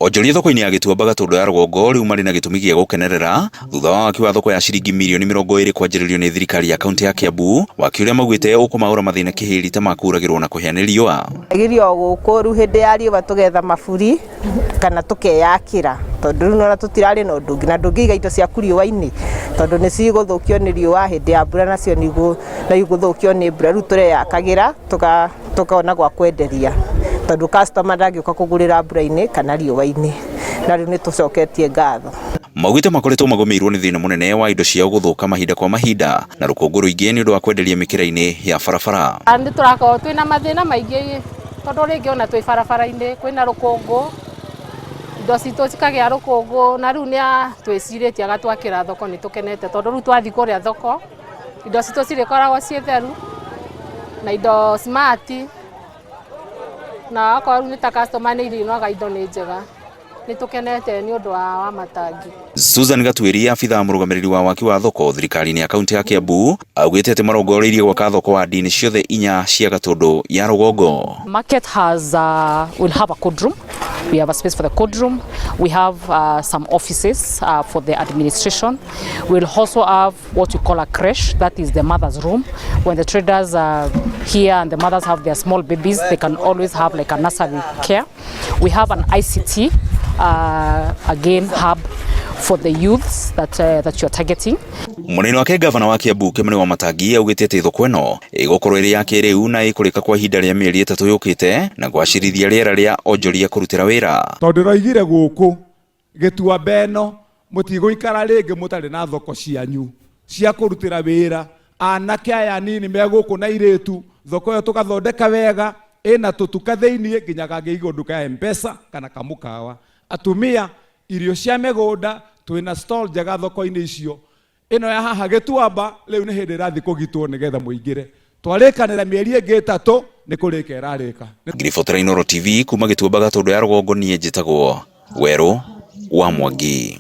Onjoria thoko-inĩ ya Gĩtuamba Gatũndũ ya rũgongo rĩu marĩ na gĩtũmi gĩa gũkenerera thutha wa waki wa thoko ya ciringi mirioni 20 kwanjĩrĩrio nĩ thirikari ya kaunti ya Kiambu, waki ũrĩa maugĩte ũkũmaũra mathĩna kĩhĩri ta ma kuragĩrwo na kũhĩa nĩ riũa. Girio gũkũ rĩu hĩndĩ ya riũa tũgetha maburi kana tũkeyakĩra, tondũ rĩu nona tũtirarĩ na ũndũ ũngĩ, na ndũngĩiga indo ciaku riũa-inĩ tondũ nĩ cigũthũkio nĩ riũa, hĩndĩ ya mbura nacio nĩ igũthũkio nĩ mbura. Rĩu tũreyakagĩra tũkona gwa kwenderia, tondũ customer ndangĩũka kũgũrĩra mbura-inĩ kana riũa-inĩ, na rĩu nĩ tũcoketie ngatho. Maugĩte makoretwo magũmĩirwo nĩ thĩna mũnene wa indo ciao gũthũka mahinda kwa mahinda na rũkũngũ rũingĩ nĩ ũndũ wa kwenderia mĩkĩra-inĩ ya barabara. Nĩ tũrakorwo twĩna mathĩna maingĩ, tondũ rĩngĩ ona twĩ barabara-inĩ kwĩna rũkũngũ, indo citũ cikagĩa rũkũngũ, na rĩu nĩ atwĩcirĩtie agatwakĩra thoko. Nĩ tũkenete tondũ rĩu twathiĩ kũrĩa thoko indo citũ cirĩkoragwo ciĩ theru na indo smart, na okorwo rĩu nĩ ta customer nĩ irĩonaga indo nĩ njega. Nĩ tũkenete nĩ ũndũ wa Wamatangi. Susan Gatwiri, abithaa mũrũgamĩrĩri wa waki wa thoko thirikari-inĩ ya kaunti ya Kiambu, augĩte atĩ marongoreirie gwaka thoko wadi-inĩ ciothe inya cia Gatũndũ ya rũgongo. Market has will have a code room. We have a space for the code room. We have some offices for the administration. We'll also have what we call a creche, that is the mother's room. When the traders are here and the mothers have their small babies, they can always have like a nursery care. We have an ICT, again, hub for the youths that you're targeting. Mũnene wake gavana wa Kiambu Kimani Wamatangi augĩte atĩ thoko ĩno ĩgũkorwo ĩrĩ ya kĩrĩu na ĩkũrĩka kwa ihinda rĩa mĩeri 3 yũkĩte na gwacĩrithia rĩera rĩa onjoria kũrutĩra wĩra. Tondũ ndĩroigire gũkũ Gĩtuamba ĩno mũtigũikara rĩngĩ mũtarĩ na thoko cianyu cia kũrutĩra wĩra. Anake aya anini me gũkũ na airĩtu, thoko ĩyo tũgathondeka wega, ĩna tũtuka thĩiniĩ nginya kangĩigwo nduka ya M-Pesa kana kamũkawa. Atumia irio cia mĩgũnda twĩna stall njega thoko-inĩ icio. Ĩno ya haha Gĩtuamba rĩu nĩ hĩndĩ ĩrathiĩ kũgitwo nĩgetha mũingĩre. Twarĩkanĩra mĩeri ĩngĩ 3 nĩ kũrĩka ĩrarĩka. Ngiribotera Inooro TV kuma Gĩtuamba Gatũndũ ya rũgongo, niĩ njĩtagwo Werũ wa Mwangi.